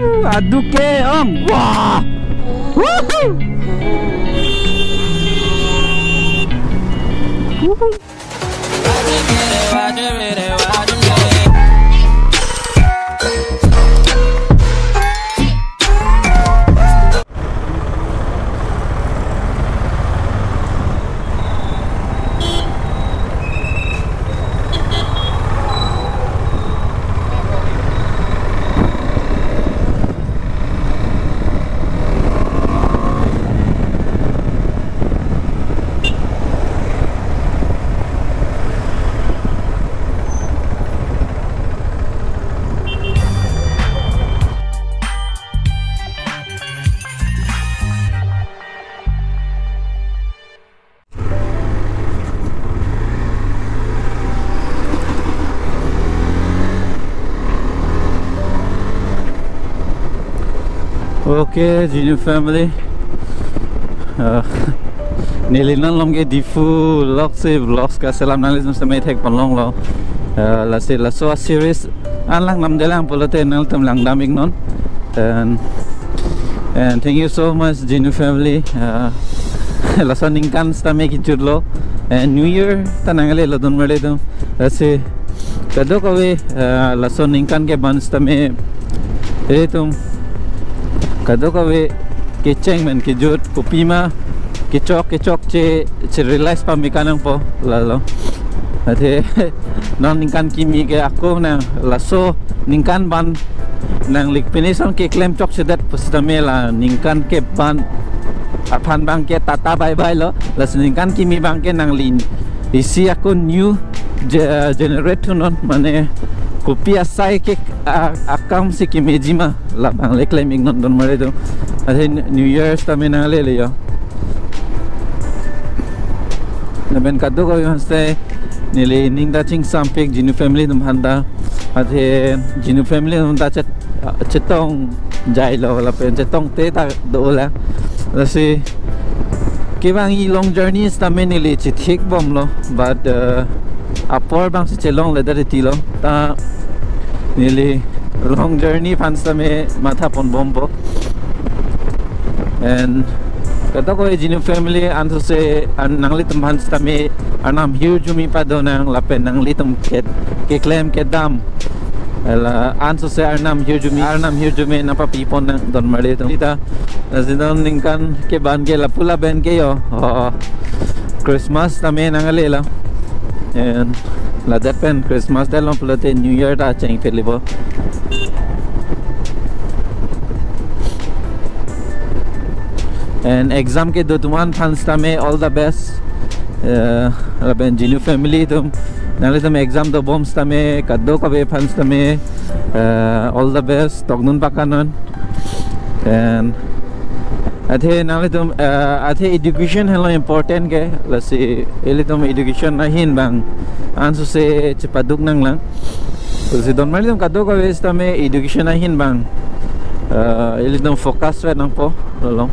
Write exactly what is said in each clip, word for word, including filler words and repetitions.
Aduke om. Wah. Woohoo. Woohoo. Okay, Genu family. Uh, neli non along ke Diphu lok si vlogs kaselam nanglitum sitame thek ponlonglo. Uh, lasi laso a-series an langdamdelang pulote nanglitum langdam iknon. And, and thank you so much, Genu family. Uh, laso aningkan sitame kejutlo. And New Year ta nanglelo donmarlitum. Lasi kadokave, uh, laso aningkan ke ban sitame ilitum kadokave kecheng pen kejut kopima kechok kechokche, che-realize pame kanangpo lalo. Athe non ningkan kimi ke ako nang laso ningkan ban nangli pine son keklem chokchedet pusitame la ningkan ke ban aphan abang ke tata bye bye lo. Laso ningkan kimi abang ke nangli isi ako new ge-, generate thunon, mane kopi asai ke a-, akam si kemejima labang le klem iknon donmarlitum. Athe New Year sitame nanglele yo. Lapen kadokave aphan sitame neli ning ta chingsampik Genu family atum aphan ta. Athe Genu family atum ta chet-, chetongjailo lapen chetongte ta dolang. Lasi kevang i long journey sitame neli chethikbomlo, but, uh, apor abang si chelongledet tilo. Ta neli long journey aphan sitame matha ponbompo. And kadokave Genu family ansose an nanglitum aphan sitame Arnam hirjume padonang lapen nanglitum ke, keklem kedam la ansose Arnam hirjume, Arnam hirjume nangpapi ponnang donmarlitum. Sita, lasi non ningkan ke ban ke lapu lapen ke yo. Oh, Christmas tame nanglelo. And ladak pen Christmas detlo pulote New Year ta cheng pelibo. And exam kedo atum aphan sitame all the best. Eh, lapen Genu family atum, nanglitum exam dobom sitame, kadokave aphan sitame, eh, all the best, tokdun pakanon. And athe nanglitum, eh, athe education henlo important ke, lasi ilitum education ahin abang ansose chepaduk nanglang. Lasi donmarlitum kadokave sitame education ahin abang, eh, ilitum focus vet nangpo lalo.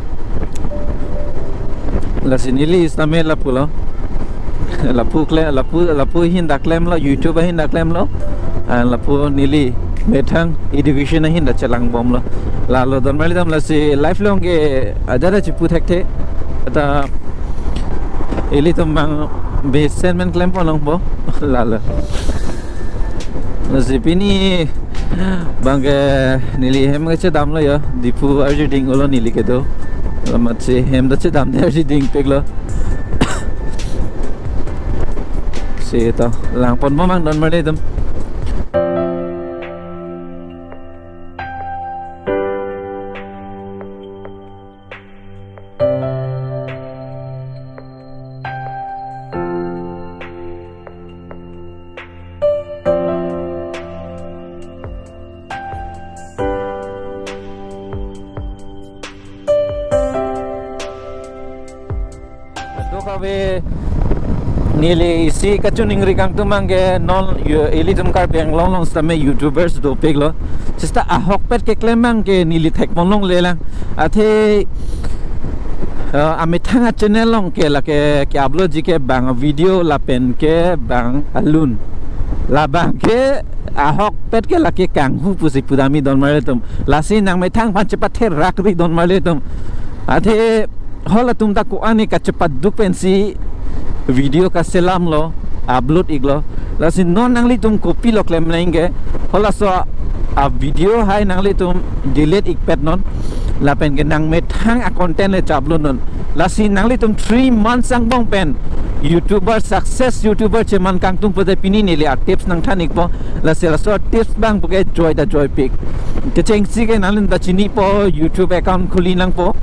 Lasi neli sitame lapulo. Lapu kle-, lapu, lapu ahin ta klemlo, YouTube ahin ta klemlo. And lapu neli methang education ahin ta chelangbomlo. Lalo donmarlitum, lasi life along ke ajat ta chepu thekthe. Ta ilitum abang besen men klem ponlongpo. Lalo. Lasi pini abang ke neli hem kachedamlo yo, Diphu arjuding ulo neli kedo. Amatsi hem ta chedamde arjudingpiklo. Sita langponbom abang donmarlitum. Kadokave neli isi kachiningri kangtung abang ke non yu-, ilitum Karbi Anglong along sitame YouTubers dopiklo. Sita ahokpet keklem abang ke neli thek ponlonglelang. Athe, eh, amethang a-channel along ke lake ke-uploadji ke bang video lapen ke bang alun. Labang ke ahokpet ke lake kanghu pusi pudam he don marli atum. Lasi nangmethang aphan chepatherak ri don marli atum. Athe halatum ta ko-an ne kachepaduk pensi video kaselam lo, upload iklo. Lasi non nanglitum kopilo klem nang ke, halaso a video hai nanglitum delete ikpet non. Lapen ke nangmethang a content le chaplo non. Lasi nanglitum three months angbong pen YouTuber, success YouTuber cheman kangtung pulote pini neli a tips nangthan ikpo. Lasi laso tips abang puke joy ta joypik. Kechengsi ke nanglitum ta chinipo, YouTube account khuli nangpo.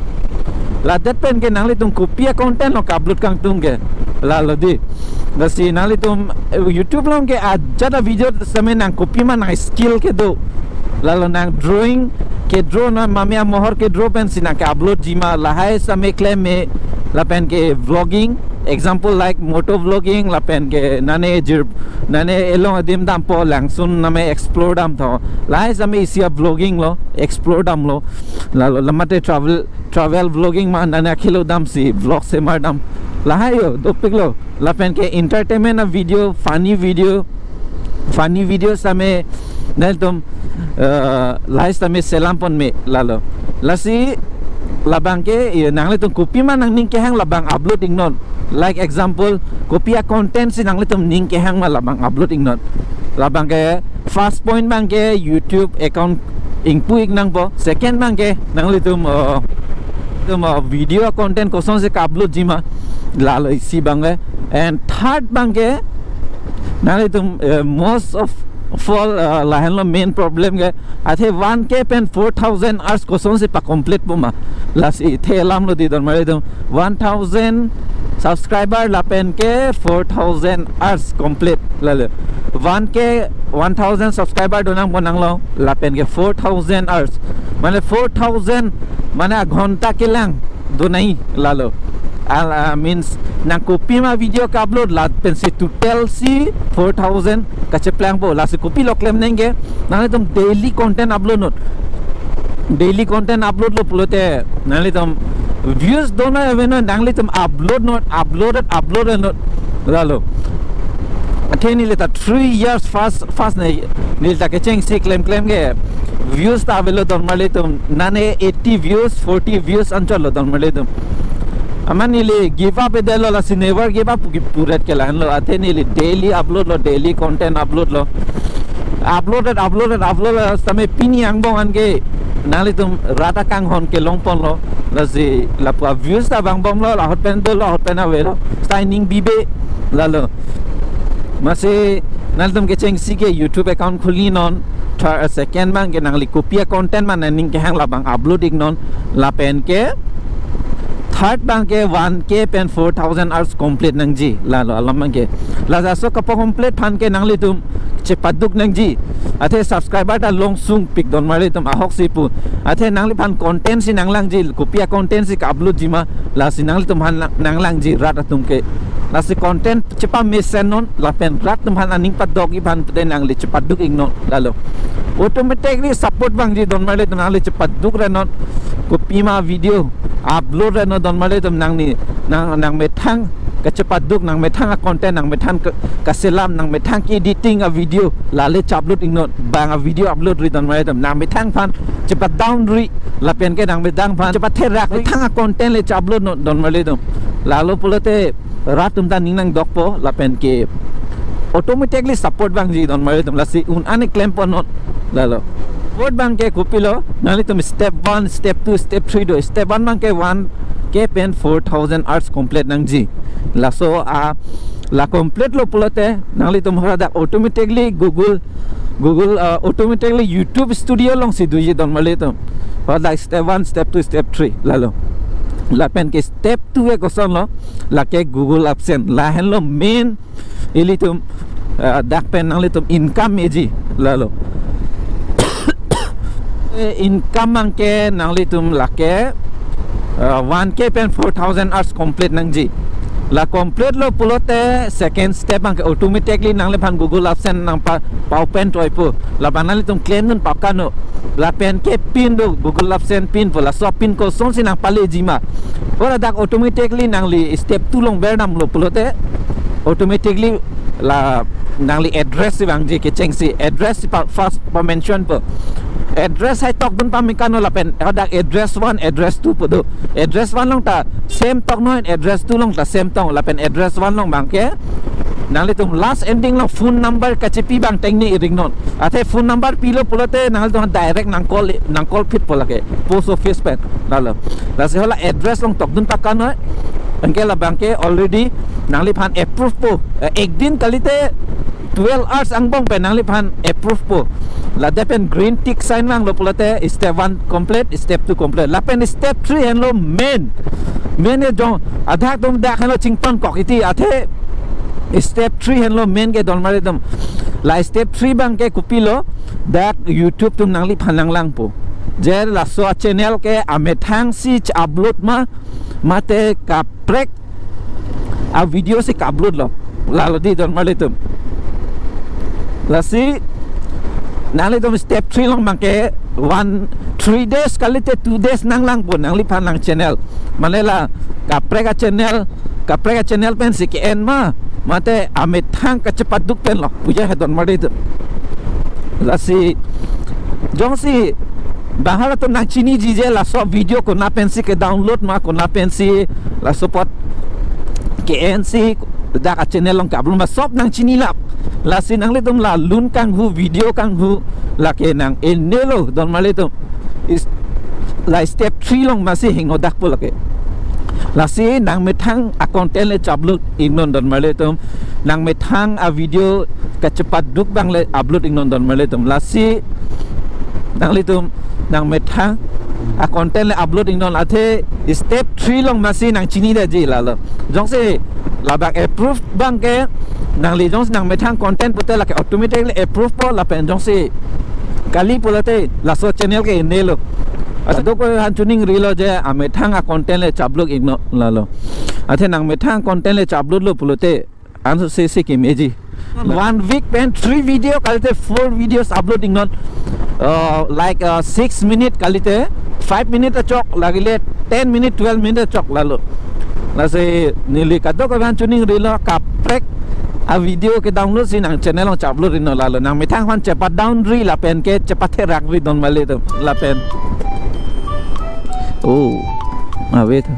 Ladet pen ke nanglitum kopi a content lo ka-upload kangtung ke. Lalo dei. Lasi nanglitum, eh, YouTube along ke ajat a video same nang kopi ma nang skill kedo. Lalo nang drawing kedraw na, mame amohor kedraw pensi nang ka-upload ji ma, lahai same klem me. Lapen ke vlogging, example like moto vlogging, lapen ke nane jir, nane elong adim dampo, langsun name explore damthu. Lahai same isi a vlogging lo, explore damlo. Lalo lamate travel, travel vlogging ma nane akhelo damsi vlog semar dam. Lahai yo, dopiklo. Lapen ke entertainment a video, funny video, funny video same nanglitum, eh, lahai same selam pon me lalo. Lasi labang ke, eh, nanglitum kopi ma nangning kehang labang upload iknon. Like example, kopi a content si nanglitum ning kehang ma labang upload iknon. Labang ke first point abang ke YouTube account ingpu ik nangpo. Second abang ke nanglitum, eh, tum, eh, video content kosonsi ka-upload ji ma, lalo isi abang ke. And third abang ke nanglitum, eh, most of all, eh, lahenlo main problem ke, athe one K pen four thousand hours kosonsi pa-complete po ma. Lasi the alam lo dei don marli atum, one thousand subscriber lapen ke four thousand hours complete lalo. One K, one thousand subscriber do nangpo nanglo, lapen ke four thousand hours. Mane four thousand, mane a ghonta kelang do nangji lalo. Al, ah, means nang kopi ma video ka-upload lapen si total si four thousand kacheplangpo. Lasi kopilo klem nang ke, nanglitum daily content upload non. Daily content upload lo pulote nanglitum views do na ave non, nanglitum upload non, uploaded, uploaded non. Lalo. Athe neli ta three years first, first ne, neli ta kechengsi klem klem ke views ta avelo don marli atum, nane eighty views, forty views anchot lo don marli atum. Amat neli give up edetlo, lasi never give up pu-, puret ke lahenlo. Athe neli daily upload lo, daily content upload lo. Uploaded, uploaded, upload lo, same pini angbong an ke nanglitum rat akanghon kelong ponlo. Lasi lapu a views ta vangbomlo, lahot pen dolo, lahot pen avelo. Sita ning bibe lalo. Amatsi nanglitum kechengsi ke YouTube account khuli non. Third, second abang ke nangli kopi a content ma nangning kehang labang upload iknon. Lapen ke third abang ke one K pen four thousand hours complete nangji. Lalo alam abang ke. Lasi laso kapo-complete aphan ke nanglitum chepaduk nangji. Athe subscriber ta longsung pik don marli atum, ahoksi pu. Athe nangliphan content si nanglangji, kopi a content si ka-upload ji ma, lasi nanglitum aphan nang-, nanglangji rat atum ke. Lasi content chepamesen non, lapen rat atum aphan aning padokji aphan te nangli chepaduk iknon lalo. Automatically support vangji don marli atum, nangli chepaduk ra non. Kopi ma video upload ra non don marli atum, nangli, nang, nangmethang kachepaduk, nangmethang a content, nangmethang ke-, kaselam, nangmethang ke-editing a video, lale che-upload iknon, bang a video upload ri don marli atum, nangmethang aphan chepadown ri, lapen ke nangmethang aphan chepatherak ri, methang a content le che-upload non don marli atum. Lalo pulote rat atum ta ning nangdokpo, lapen ke automatically support vangji don marli atum, lasi un-an ne klem pon non lalo. Support abang ke kopilo, nanglitum step one, step two, step three do. Step one abang ke one K pen four thousand hours complete nangji. Laso a, la complete lo pulote nanglitum hora dak automatically Google, Google, uh, automatically YouTube Studio alongsi doji don marli atum. Hora dak step one, step two, step three lalo. Lapen ke step two ke koson lo, lake Google AdSense. Lahenlo main ilitum, ah, dak pen nanglitum income meji lalo. Eh, income abang ke nanglitum lake, ah, one K pen four thousand hours complete nangji. La complete lo pulote second step abang ke automatically nangliphan Google AdSense nangpa, pa-open toi pu. Labang nanglitum claim nun pakano. Lapen ke pin do, Google AdSense pin pu, laso pin kosonsi nangpaleji ma. Hora dak automatically nangli step two along berdamlo pulote automatically La nangli address si vangji, kechengsi address si pa, first pa-mention po. Address hai tokdun pame kano lapen hadak address one, address two pu do. Address one along ta same toknon, address two along ta same tok, lapen address one along abangke nanglitum last ending along phone number kachipi abang tengne ri-iknon. Athe phone number pilo pulote nanglitum direct nang call, nang call phitpo lake post office pen. Lalo. Lasi hala address along tokdun pakano. Anke labangke already nangliphan approve po. Eh, ek din kalite twelve hours angbong pen nangliphan approve po. Ladak pen green tick sign vanglo pulote step one complete, step two complete. Lapen step three henlo main. Main ke jong adak atum dak henlo chingtonkok iti, athe step three henlo main ke donmar atum. La step three abangke kopilo, dak YouTube atum nangliphan nanglangpo. Je laso a-channel ke amethang si ch-upload ma, mate kaprek a-video si ka-upload lo. Lalo di donmar atum. Lasi nanglitum step three along abangke one, three days kalite two days nanglangpo nangliphan nang-channel. Mane la kaprek a-channel, kaprek a-channel pensi ke-en ma, mate amethang kachepaduk pen lo puja he donmar atum. Lasi jongsi bahar atum nangchiniji je laso video kona pensi ke-download ma, kona pensi laso apot ke-ensi dak a-channel along ka-upload ma, sob nangchinilap. Lasi nanglitum la lun kanghu, video kanghu lake nang-enlo donmar atum. Is, la step three along masi hingno dakpo lake. Lasi nangmethang a-content le ch-upload-iknon donmar atum. Nangmethang a-video kachepaduk abang le upload-iknon donmar atum. Lasi nanglitum nangmethang a-content le upload-iknon, athe step three along masi nangchinidetji lalo. Jongsi labang approve abangke nangli jongsi nangmethang content pute lake automatically approve po, lapen jongsi kali pulote laso channel ke-enlo. Kadokave aphan choningrilo je amethang a-content le ch-upload-iknon lalo. Athe nangmethang content le ch-upload lo pulote ansose si kemeji. One week pen three video kalite four videos upload-iknon. Uh, like, uh, six minute kalite five minute achok, lagile ten minute, twelve minute achok lalo. Lasi neli kadokave aphan choningrilo kaprek a-video ke-download si nang-channel along ch-upload-iknon lalo. Nangmethang aphan chepa-down ri lapen ke chepatherak ri donmar atum lapen. Oh, ave tho.